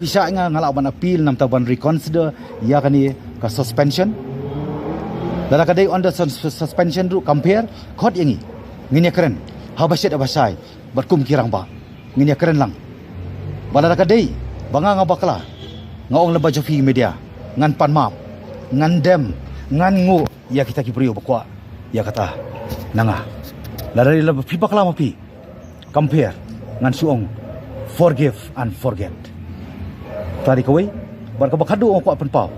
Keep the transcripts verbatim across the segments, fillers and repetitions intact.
Pisa nga nga lah ban appeal namar ban reconsider ïa kane ka suspension. Lada ka dei under sus- suspension ruh kam pher, khot ïa ngi. Ngin ïa kren haba shet haba shai bad kum ki rangbah. Ngin ïa kren lang. Ba lada ka dei ba nga nga bakla, nga ong lem bad jong phi media, ngan pan map, ngan dem, ngan nguh ïa kita ki briew ba kwah ïa kata na nga. Lada dei lem phi bakla ma phi, kam pher, ngan shu ong forgive and forget. Tari kawei, bad kaba khadduh nga kwah pynpaw,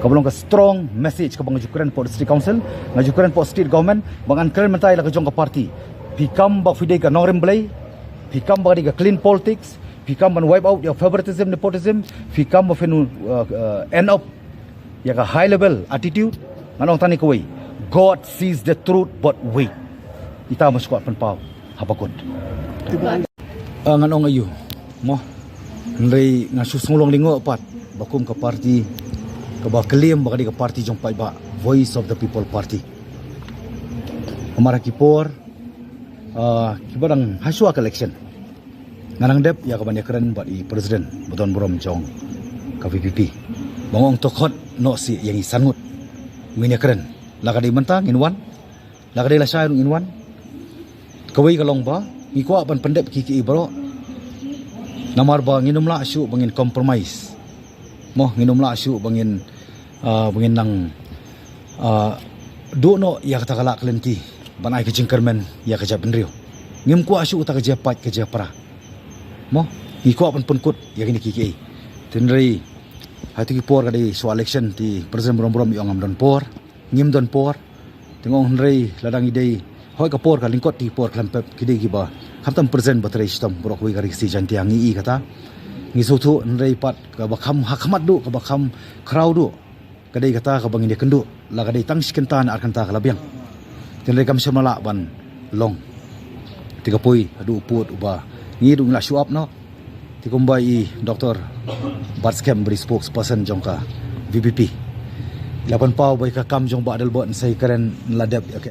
kaba long ka strong message kaba nga ju kren hapoh District Council, nga ju kren hapoh State Government, ba ngan kren mynta ïa la ka jong ka party. Phi kam ba phi dei ka nongrim Blei, phi kam ba dei ka clean politics, phi kam ban wipe out ïa favoritism, nepotism, phi kam ba phin, uh, uh, end up ïa ka high level attitude. Ngan ong tang ïa kawei, God sees the truth but wait. Ita ma skwat pynpaw haba kut. Ah, ngan ong aïu mo, hynrei nga shu sngewlong lyngngoh pat ba kum ka party kaba claim ba ka dei ka party jong paidbah, Voice of the People Party, namar ha ki por, ah, kiba dang ha shuwa ka election, nga nang dep ïa kaban ïa kren bad i president ba don burom jong ka VPP, ba nga ong to khot noh sih ïa ngi san ngut, ngin ïa kren. La ka dei mynta ngin wan, la ka dei lashai ruh ngin wan. Kawei ka long ba ngi kwah ban pyndep kiei kiei baroh, namar ba ngin ym lah shuh ba ngin compromise mo, ngin ym lah shuh ba ngin, ah, ba ngin nang, ah, duh noh ïa kata ka lad ka lynti ban ai ka jingkyrmen ïa ka jaitbynriew. Ngim kwah shuh kata ka jia paid ka jia pra mo. Ngi kwah ban pynkut ïa kine kiei kiei. Hynrei ha kito ki por ka dei shuwa election, te president burom burom i ong ngam don por, ngim don por. Te nga ong hynrei lada ngi dei, hoi ka por ka lyngkot, te ki por khlem pep ki dei kiba khamtam president ba trei shitom baroh kawei ka Ri Khasi Jaiñtia, ngi i kata. Ngi sngewthuh, hynrei pat kaba kham ha khmat duh, kaba kham khraw duh, ka dei kata kaba ngin ïa kynduh la ka dei tang shi kynta ne ar kynta ka la biang. Te hynrei kam shym la lah ban long. Te ka poi haduh u pud uba ngi ruh ngi la shu ap noh. Te kumba i Doctor Batskhem ba dei spokesperson jong ka VPP i la pynpaw ba ïa ka kam jong Bah Adelbert Nsei Karen la dep ïa ka